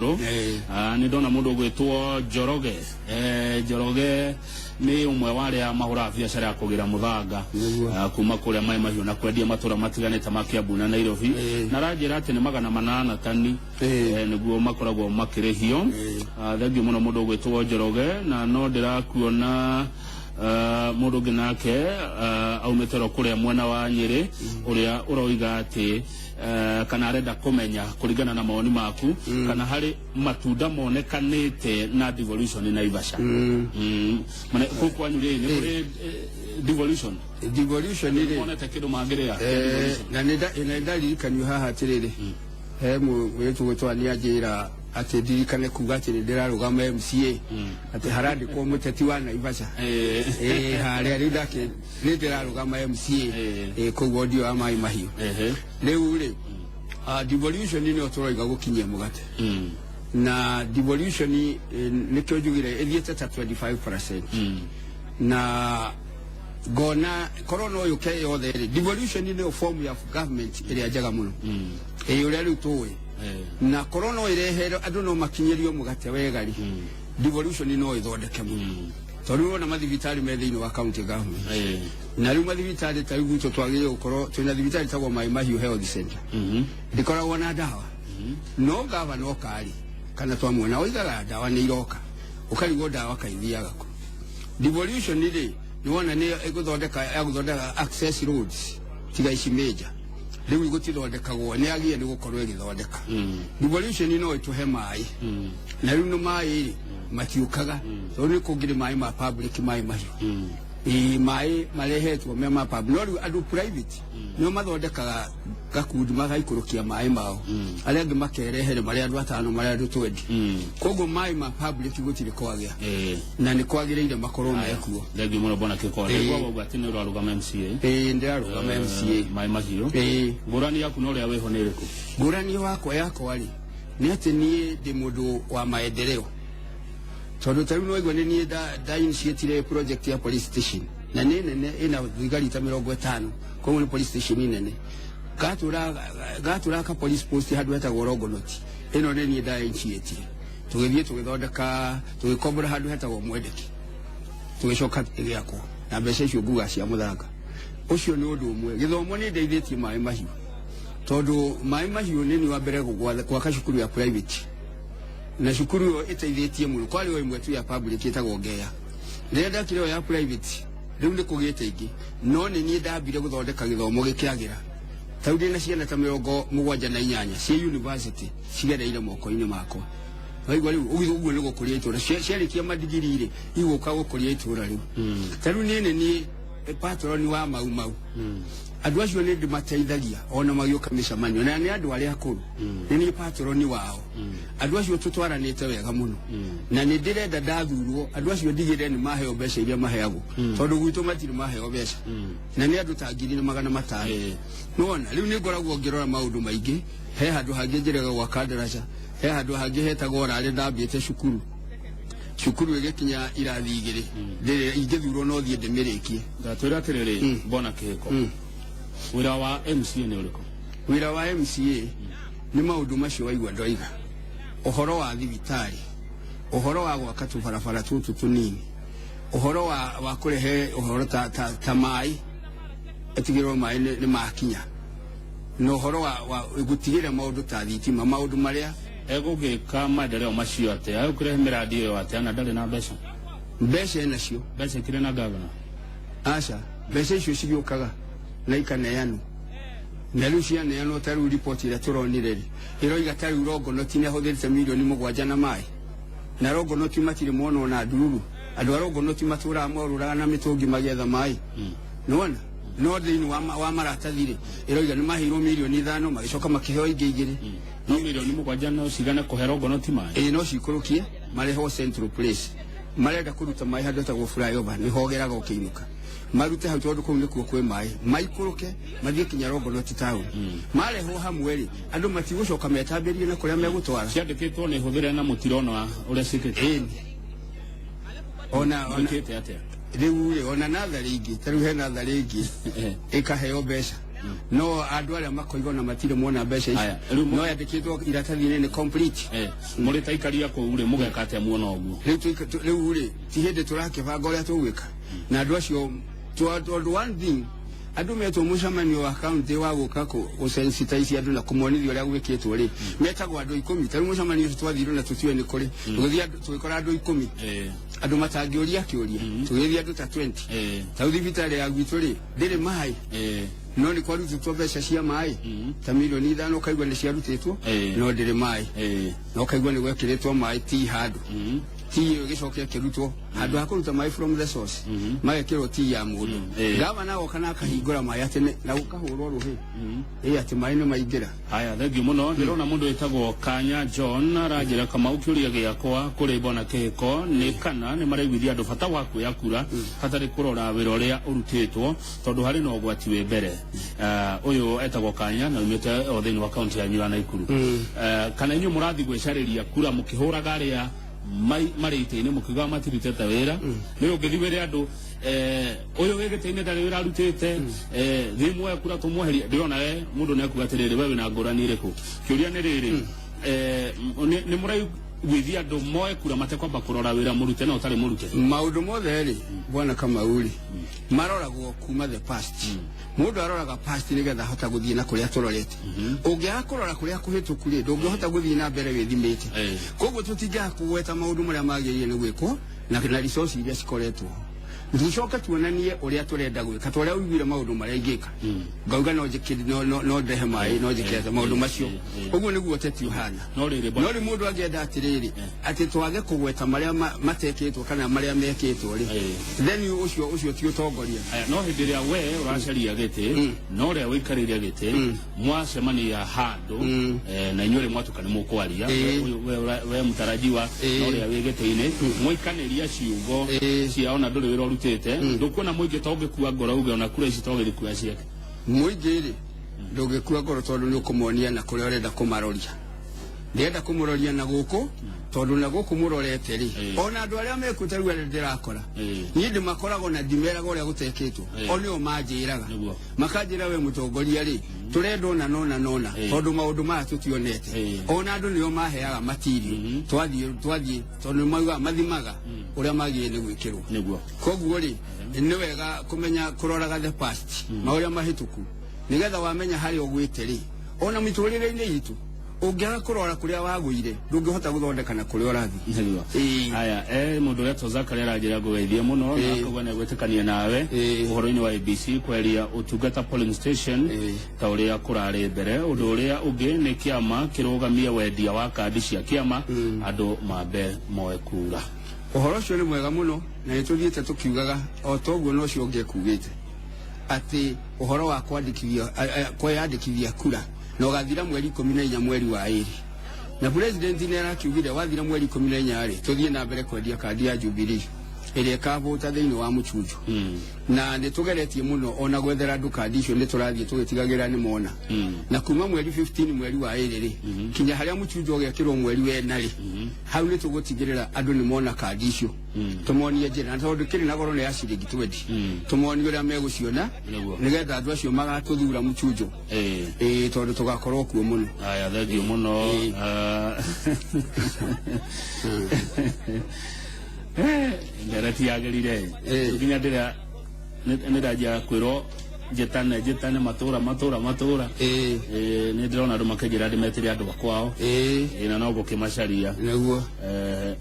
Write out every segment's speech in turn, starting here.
Nä ndona må ndå å gwä two Njoroge. Njoroge nä å mwe wa arä a mahå raga biacara ya kå gä ra må thanga kuma kå rä a maä mahiå na kwendia matå ra matiganä te ma Kiambu na Nairobi, na aranjä ra atä nä 800 tani nĩguo makoragwo makĩrĩhio. Thengiũ mũno mũndũ ũgwĩtwo Njoroge. Na no ndĩrakuona mũndũ ũngĩ nake aumĩte ro kũrĩa mwena wa Nyĩrĩ, ũrĩa ũroiga atĩ kana arenda kũmenya kũringana na mawoni maku kana harĩ matunda monekanĩte na devolution Naivasha. Mane kũu kwanyu rĩ, nĩ kũrĩ devolution? Devolution rĩ, monete kĩndũ mangĩrĩa kĩa devolution? Na nĩ ndaririkanio haha atĩrĩrĩ, he mũirĩtu gwĩtwo nĩ anjĩra atĩ ndirikane kuga atĩ nĩ ndĩrarũgama MCA, atĩ harandĩkwo mũteti wa Naivasha. Harĩa rĩu ndake nĩ ndĩrarũgama MCA kũu wodi wa Maĩ Mahiũ. Rĩu rĩ, devolution nĩyo tũroiga gũkinyia mũgate, na devolution nĩkĩo njugire ĩthiĩte ta 25%, na ngona korwo no yũke yothe rĩ, devolution nĩyo form ya government ĩrĩa njega mũno ĩ ũrĩa rĩu tũĩ, na korwo no ĩrehe andũ no makinyĩrio mũgate wega rĩ, devolution no ĩthondeke mũno, tondũ wona mathibitarĩ me thĩinĩ wa county government, na rĩu mathibitarĩ ta rĩu gwitũ twagĩrĩire gũkorwo twĩna thibitarĩ ĩtagwo Maĩ Mahiũ Health Center, ndĩkoragwo na ndawa, no gavana oka rĩ, kana twamuona oigaga ndawa nĩ iroka, ũkarigwo ndawa kaithiaga kũ. Devolution rĩ, nĩ wona nĩ ĩgũthondeka ya gũthondeka access roads, tiga ici major rĩu gũtithondekagwo, nĩ agĩe nĩ gũkorwo ĩgĩthondeka. Devolution no ĩtũhe maĩ, na rĩu no maĩ rĩ matiũkaga, tondũ nĩ kũngĩrĩ maĩ ma public Maĩ Mahiũ, ĩ maĩ marehetwo me ma public, no rĩu andũ private nĩo mathondekaga gakundi magaikũrũkia maĩ mao, arĩa angĩ makerehere marĩ andũ atano, marĩ andũ 20. Koguo maĩ ma public gũtirĩ kwagĩa, na nĩ kwagĩrĩire makorwo mekuo. Thengiũ mũno, bwana Kĩko. Nĩguo wauga atĩ nĩ ũrarũgama MCA? Ĩĩ, ndĩrarũgama MCA. Maĩ Mahiũ. Ĩĩ. Ngũrani yaku na ũrĩa wĩho nĩ ĩrĩkũ? Ngũrani wakwa yakwa rĩ, nĩ atĩ niĩ ndĩ mũndũ wa maendeleo, tondũ ta rĩu nĩwaigua nĩ niĩ nda initiatire project ya police station, na nĩ nene, ĩna thigari ta 50, koguo nĩ police station nene. Gatũra ka police post handũ hetagwo Rongonoti, ĩno nĩ niĩ nda initiatire, tũgĩthiĩ tũgĩthondeka, tũgĩkombora handũ hetagwo Mwendeki, tũgĩcoka ĩgĩakwo na mbeca icio nguga cia mũthanga ũcio. Nĩ ũndũ ũmwe. Gĩthomo nĩ ndeithĩtie Maĩ Mahiũ, tondũ Maĩ Mahiũ nĩ niĩ wa mbere gwaka cukuru ya private, na cukuru ĩyo ĩteithĩtie mũno. Kwarĩ o ĩmwe tu ya public ĩtagwo Ngea. Rĩrĩa ndakire ĩyo ya private, rĩu nĩ kũgĩte ingĩ, no nĩ niĩ ndambire gũthondeka gĩthomo gĩkĩagĩra. Ta rĩu ndĩna ciana ta 78 ciĩ university cigereire moko-inĩ makwa. Waigua rĩu ũguo ũguo nĩ gũkũria itũra. Ciarĩkia madigiri rĩ, igũka gũkũria itũra rĩu. Ta rĩu niĩ nĩ niĩ patron wa Mau Mau. Andũ acio nĩ ndĩmateithagia ona magĩũka mĩcemanio, na nĩ andũ arĩa akũrũ, nĩ niĩ patron wao. Andũ acio tũtwaranĩte wega mũno, na nĩ ndĩrenda ndathurwo andũ acio ndigĩrĩre nĩ maheo mbeca iria maheagwo, tondũ gwitũ matirĩ maheo mbeca, na nĩ andũ ta 1500. Nĩwona rĩu nĩ ngoragwo ngĩrora maũndũ maingĩ. He handũ hangĩ njĩrega gwaka ndaraca, he handũ hangĩ hetagwo Rarĩ, ndambĩte cukuru, cukuru ĩgĩkinya irathi igĩrĩ. Ingĩthurwo no thiĩ ndĩmĩrĩkie. Ndatwĩra atĩrĩrĩ, mbona Kĩhĩko, wĩra wa MCA nĩ ũrĩkũ? Wĩra wa MCA nĩ maũndũ macio waigua ndoiga, ũhoro wa thibitarĩ, ũhoro wa gwaka tũbarabara tũtũ tũnini, ũhoro wa kũrehe ũhoro ta maĩ, ĩtigĩrĩrwo maĩ nĩ makinya, na ũhoro wa gũtigĩrĩra maũndũ ta thitima, maũndũ marĩa Egũgĩka maendeleo macio atĩa? Egũkĩrehe mĩradi ĩyo atĩa na ndarĩ na mbeca? Mbeca ĩnacio. Mbeca ikĩrĩ na gavana? Aca, mbeca icio cigĩũkaga na ikaneanwo, na rĩu cianeanwo, ta rĩu riboti ĩrĩa tũronire rĩ, ĩroiga ta rĩu Rongonoti nĩ ahũthĩrĩte mirioni 7 na maĩ, na Rongonoti matirĩ mona ona ndururu. Andũ a Rongonoti matũraga morũraga na mĩtũngi magĩetha maĩ, nĩwona? No thĩinĩ wa maratathi rĩ, ĩroiga nĩ maheirwo mirioni 5, magĩcoka makĩheo ingĩ igĩrĩ. No mirioni 7 no cigane kũhe Rongonoti maĩ? Ĩĩ, no cikũrũkie marehwo central place. Marenda kũruta maĩ handũ hetagwo flyover, nĩ hogeraga ũkĩinũka, marute hau tondũ kũu nĩkuo kwĩ maĩ, maikũrũke mathiĩ kinya Rongonoti town. Marehwo hamwe rĩ, andũ matigũcoka metambĩrie na kũrĩa megũtwara. Ciandĩkĩtwo nĩ hũthĩre na mũtirona ũrĩa ciĩkĩte? Ĩni, ona Ciĩkĩte atĩa? Rĩu rĩ, ona natharĩ ingĩ, ta rĩu he natharĩ ĩngĩ ĩkaheo mbeca. No andũ arĩa makoiga ona matirĩ mona mbeca Aya, icio rĩu no yandĩkĩtwo iratathi-inĩ nĩ complete. Mũrĩ ta ikaria kũu rĩ, mũgeka atĩa muona ũguo? Rĩu rĩu rĩ, ti hĩndĩ tũrakĩbanga ũrĩa tũgwĩka na andũ acio, tondũ one thing, andũ metwo mũcemanio wa county wa gũka gũsensitize andũ na kũmonithia ũrĩa gwĩkĩtwo rĩ, metagwo andũ 10. Ta rĩu mũcemanio ũcio twathirwo na tũtiũĩ nĩ kũrĩ, tũgĩthiĩ tũgĩkora andũ 10, andũ matangĩũria kĩũria, tũgĩthiĩ andũ ta 20. Ta rĩu thibitarĩ ya gwitũ rĩ, ndĩrĩ maĩ, no nĩ kwarutĩtwo mbeca cia maĩ ta mirioni 5, ũkaigua nĩ ciarutĩtwo, no ndĩrĩ maĩ, na ũkaigua nĩ gwekĩrĩtwo maĩ ti handũ ti ĩyo ĩgĩcoka ĩkĩrutwo handũ ha kũruta maĩ from the source, magekĩrwo ti ya mũndũ. Gavana agoka na akahingũra maĩ atĩ na gũkahũrwo rũhĩ ĩ atĩ maĩ nĩ maingĩra. Haya, thengiũ mũno. Ndĩrona mũndũ wĩtagwo Kanya John aranjĩra, "Kamau, kĩũria gĩakwa kũrĩ Bwana Kĩhĩko nĩ kana nĩ maraiguithia andũ bata wa kuoya kura hatarĩ kũrora wĩra ũrĩa ũrutĩtwo, tondũ harĩ na ũgwati wĩ mbere." Ũyũ etagwo Kanya na umĩte o thĩinĩ wa kaunti yanyu ya Naikuru. Kana inyuĩ mũrathiĩ gwĩcarĩria kura mũkĩhũraga arĩa marĩ itĩ-inĩ mũkiugaga matirutĩte wĩra? Nĩ ũngĩthiĩ wĩre andũ ũyũ wĩ gĩtĩ-inĩ ndarĩ wĩra arutĩte, thiĩ muoe kura tũmweherie, ndĩrona we mũndũ nĩ akuga atĩrĩrĩ, we wĩna ngũrani ĩrĩkũ? Kĩũria nĩ rĩrĩ, nĩ mũraiguithia andũ moe kura matekwamba kũrora wĩra mũrute na ũtarĩ mũrute? Maũndũ mothe rĩ, bwana Kamau rĩ, maroragwo kuma the past. Mũndũ aroraga past nĩgetha ahota gũthiĩ na kũrĩa tũrorete. Ũngĩaga kũrora kũrĩa kũhĩtũku rĩ, ndũngĩhota gũthiĩ na mbere wĩthimĩte. Koguo tũtingĩaga kũgweta maũndũ marĩa magĩrĩire nĩ gwĩkwo na resource iria cikoretwo ho, tucoke tuonanie ũrĩa tũrenda gwĩka, ta ũrĩa ũiguire maũndũ marĩa ingĩka, ngauga no njĩke, no ndehe maĩ, no njĩke atĩa, maũndũ macio. Ũguo nĩguo ũteti ũhana. No rĩrĩ, no rĩ, mũndũ angĩenda atĩrĩrĩ, atĩ twage kũgweta marĩa matekĩtwo kana marĩa mekĩtwo rĩ, then ũcio ti ũtongoria. Aya, no hĩndĩ ĩrĩa we ũracaria gĩtĩ na ũrĩa ũikarĩire gĩtĩ mwacemania handũ, na inyuĩ rĩ mwatuka nĩ mũkwaria, we mũtarajiwa na ũrĩa wĩ gĩtĩ-inĩ mwaikanĩria ciugo cia ona ndũrĩ wĩra ũrutĩte, ndũkuona mũingĩ ta ũngĩkua ngoro uge ona kura ici togĩthiĩ kuoya ciake? Mũingĩ rĩ, ndũngĩkua ngoro, tondũ nĩ ũkũmonia na kũrĩa ũrenda kũmaroria. Ndĩrenda kũmũroria na gũkũ, tondũ na gũkũ mũrorete rĩ, ona andũ arĩa mekuo ta rĩu arĩa ndĩrakora, niĩ ndĩmakoragwo na ndimeraga ũrĩa gũtekĩtwo, o nĩo manjĩraga, makanjĩra, "We mũtongoria rĩ, tũrenda ũna nona nona, tondũ maũndũ maya tũtionete." Ona andũ nĩo maheaga matirio twathiĩ, tondũ nĩ maugaga mathimaga ũrĩa magĩrĩire nĩ gwĩkĩrwo. Koguo rĩ, nĩ wega kũmenya kũroraga the past, maũrĩa mahĩtũku, nĩgetha wamenya harĩa ũgwĩte rĩ. Ona mĩtũrĩre-inĩ itũ, ũngĩaga kũrora kũrĩa wagũire, ndũngĩhota gũthondeka na kũrĩa ũrathiĩ. Aya, mũndũ ũretwo Zakari aranjĩra ngũgeithie mũno na akauga nĩ egwĩtĩkania nawe ũhoro-inĩ wa ABC kweheria ũtungata polling station ta ũrĩa kũrarĩ mbere. Ũndũ ũrĩa ũngĩ nĩ kĩama kĩrũgamie wendia wa kandi cia kĩama, andũ mambe moe kura. Ũhoro ũcio nĩ mwega mũno, na nĩ tũthiĩte tũkiugaga o toguo, no ũcio ũngĩ ekugĩte atĩ ũhoro wa kwandĩkithia kwĩyandĩkithia kura na ũgathira mweri 14 mweri wa ĩrĩ, na president nĩ arakiugire wathira mweri 14 rĩ, tũthiĩ na mbere kwendia kandi ya Jubilee ĩrĩa ĩkavũta thĩinĩ wa mũchunjo. Na nĩ tũgeretie mũno ona gwethera andũ kandi icio, nĩ tũrathiĩ tũgĩtigagĩra nĩ mona, na kuma mweri 15 mweri wa ĩrĩ rĩ, kinya harĩa mũchunjo ũgekĩrwo mweri wa 4 rĩ, hau nĩ tũgũtigĩrĩra andũ nĩ mona kandi icio, tũmonie njĩra, na tondũ kĩrĩ na goro nĩ ya ciringi 20, tũmonie ũrĩa megũciona nĩgetha andũ acio magatũthura mũchunjo, ĩĩ, tondũ tũgakorwo kuo mũno. Aya, thengiũ mũno. Ndereti yagĩrire nginya ndĩra nĩ ndanjia kwĩrwo njĩtane njĩtane matũra matũra matũra. Nĩ ndĩrona andũ makĩnjĩra ndĩmetĩre andũ akwao. Na no gũkĩmacaria.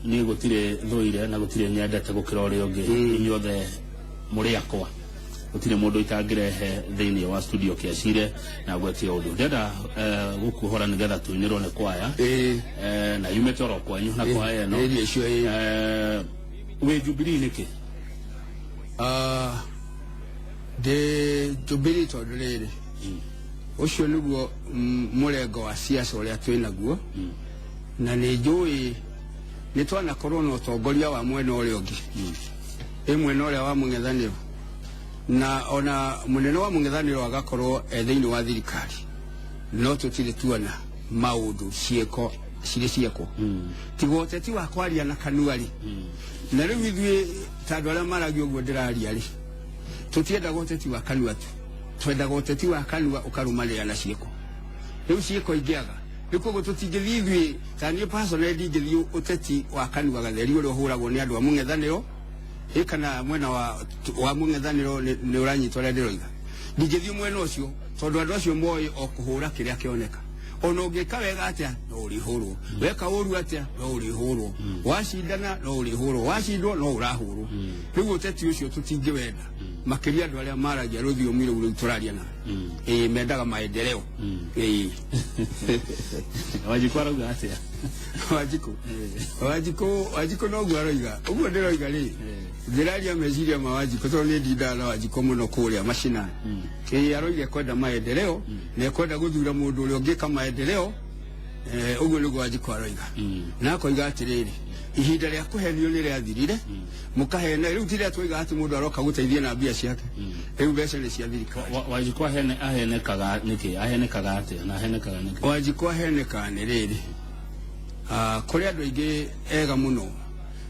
Niĩ gũtirĩ thũire na gũtirĩ nyendete gũkĩra ũrĩa ũngĩ, inyuothe mũrĩ akwa, gũtirĩ mũndũ itangĩrehe thĩinĩ wa studio kĩacire na ngwetie ũndũ ndĩrenda gũkuohora nĩgetha tũinĩrwo nĩ kwaya. Na yumĩte oro kwanyu na kwaya ĩno. Ĩĩ, icio, ĩĩ. Wĩ Jubilee nĩkĩ? Ah, ndĩ Jubilee tondũ rĩrĩ, ũcio nĩguo mũrengo wa siasa ũrĩa twĩ naguo, na nĩ njũĩ nĩ twanakorwo na ũtongoria wa mwena ũrĩa ũngĩ, ĩ mwena ũrĩa wa mũng'ethanĩro, na ona mũnene wa mũng'ethanĩro agakorwo e thĩinĩ wa thirikari, no tũtirĩ tuona maũndũ ciĩko cirĩ ciekwo, tiga ũteti wa kwaria na kanua rĩ. Na rĩu ithuĩ ta andũ arĩa maragia ũguo ndĩraria rĩ, tũtiendaga ũteti wa kanua tu. Twendaga ũteti wa kanua ũkarũmanĩrĩra na ciĩko. Rĩu ciĩko ingĩaga rĩu, koguo tũtingĩthiĩ ithuĩ. Ta niĩ personally ndingĩthiĩ ũteti wa kanua gatheri ũrĩa ũhũragwo nĩ andũ a mũng'ethanĩro, ĩ kana mwena wa mũng'ethanĩro. Nĩ ũranyita ũrĩa ndĩroiga? Ndingĩthiĩ mwena ũcio tondũ andũ acio moĩ o kũhũra kĩrĩa kĩoneka. Ona ũngĩka wega atĩa, no ũrĩhũrwo. Weka ũru atĩa, no ũrĩhũrwo. Wacindana, no ũrĩhũrwo. Wacindwo, no ũrahũrwo. Rĩu ũteti ũcio tũtingĩwenda, makĩria andũ arĩa maragia rũthiomi rũu rĩu tũraria na ĩ mendaga maendeleo, ĩ. Wanjikũ arauga atĩa? Wanjikũ noguo aroiga ũguo ndĩroiga rĩ. Ndĩraria meciria ma Wanjikũ tondũ nĩ ndindaga na Wanjikũ mũno kũrĩa macinani. Ĩ aroiga ekwenda maendeleo na ekwenda gũthura mũndũ ũrĩa ũngĩka maendeleo. Ũguo nĩguo Wanjikũ aroiga. Na akoiga atĩrĩrĩ, ihinda rĩa kũhenio nĩ rĩathirire. Mũkahena rĩu ti rĩa twaiga atĩ mũndũ aroka gũteithia na mbia ciake. Rĩu mbeca nĩ cia thirikari. Wanjikũ ahenekaga nĩkĩ? Ahenekaga atĩa na ahenekaga nĩkĩ? Wanjikũ ahenekaga nĩ rĩrĩ, kũrĩ andũ aingĩ ega mũno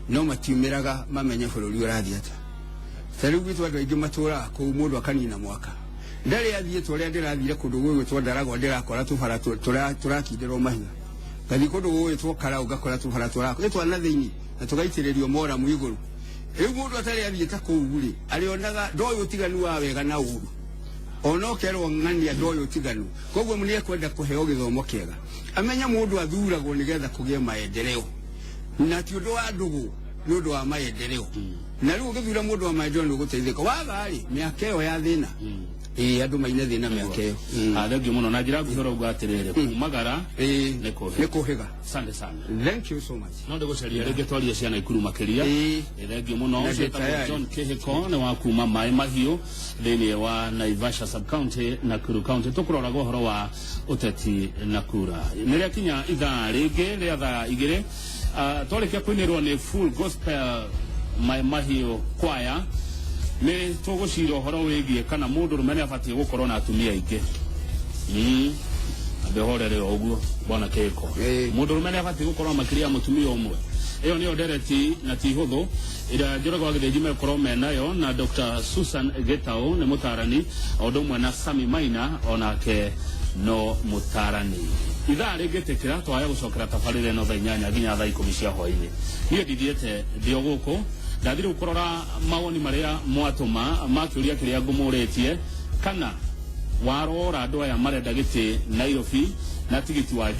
no matiumĩraga mamenye bũrũri ũrathiĩ atĩa. Ta rĩu gwitũ andũ aingĩ matũraga kũu, mũndũ akanina mwaka ndarĩ athiĩte. Ũrĩa ndĩrathire kũndũ gũgwĩtwo Ndaragwa, ndĩrakora tũbara tũrakindĩrwo mahiga. Ngathiĩ kũndũ gũgwĩtwo Karau, ngakora tũbara tũrakwo na thĩinĩ na tũgaitĩrĩrio moramu igũrũ. Rĩu mũndũ atarĩ athiĩte kũu rĩ, arĩonaga ndoĩ ũtiganu wa wega na ũru. Ona ũkerwo ng'ania, ndoĩ ũtiganu. Koguo nĩ ekwenda kũheo gĩthomo kĩega, amenye mũndũ athuragwo nĩgetha kũgĩe maendeleo, na ti ũndũ wa ndũgũ, nĩ ũndũ wa maendeleo. Na rĩu ũgĩthura mũndũ wa maendeleo nĩ ũgũteithĩka. Waga rĩ, mĩaka ĩyo ya thĩna, ĩĩ, andũ maine thĩna mĩaka ĩyo. Thengiũ mũno. Na njĩra nguhĩ ũrauga atĩrĩrĩ, kumagara nĩ kũhĩga. Nĩ kũhĩga. Asante sana. Thank you so much. No ndĩgũcaria rĩngĩ twarie cia Naikuru makĩria. Ĩĩ. Thengiũ mũno. Na Ũcio ndĩ wĩtagwo tayari. John Kĩhĩko nĩ wa kuma Maĩ Mahiũ thĩinĩ wa Naivasha sub-county, Nakuru County. Tũkũroraga ũhoro wa ũteti na kura. Nĩ rĩakinya ithaa rĩngĩ rĩa thaa 2. Twarĩkia kũinĩrwo nĩ Full Gospel Maĩ Mahiũ kwaya, nĩ tũgũcira ũhoro wĩgiĩ kana mũndũrũme nĩ abatiĩ gũkorwo na atumia aingĩ. Ambe horere o ũguo, bwana Kĩhĩko. Ĩĩ. Mũndũrũme nĩ abatiĩ gũkorwo makĩria ya mũtumia ũmwe? Ĩyo nĩyo ndereti na ti hũthũ ĩrĩa Njoroge wa Gĩthĩnji megũkorwo menayo na Dr. Susan Gĩtaũ, nĩ mũtarani, o ũndũ ũmwe na Sami Maina, onake no mũtarani. Ithaa rĩngĩtĩkĩra, twaya gũcokera tabarĩra ĩno thaa 8 nginya thaa 10 cia hwainĩ. Niĩ ndithiĩte, ndĩ o gũkũ. Ndathire rĩu kũrora mawoni marĩa mwatũma ma kĩũria kĩrĩa ngũmũrĩtie, kana warora andũ aya marenda gĩtĩ Nairobi na tigiti wa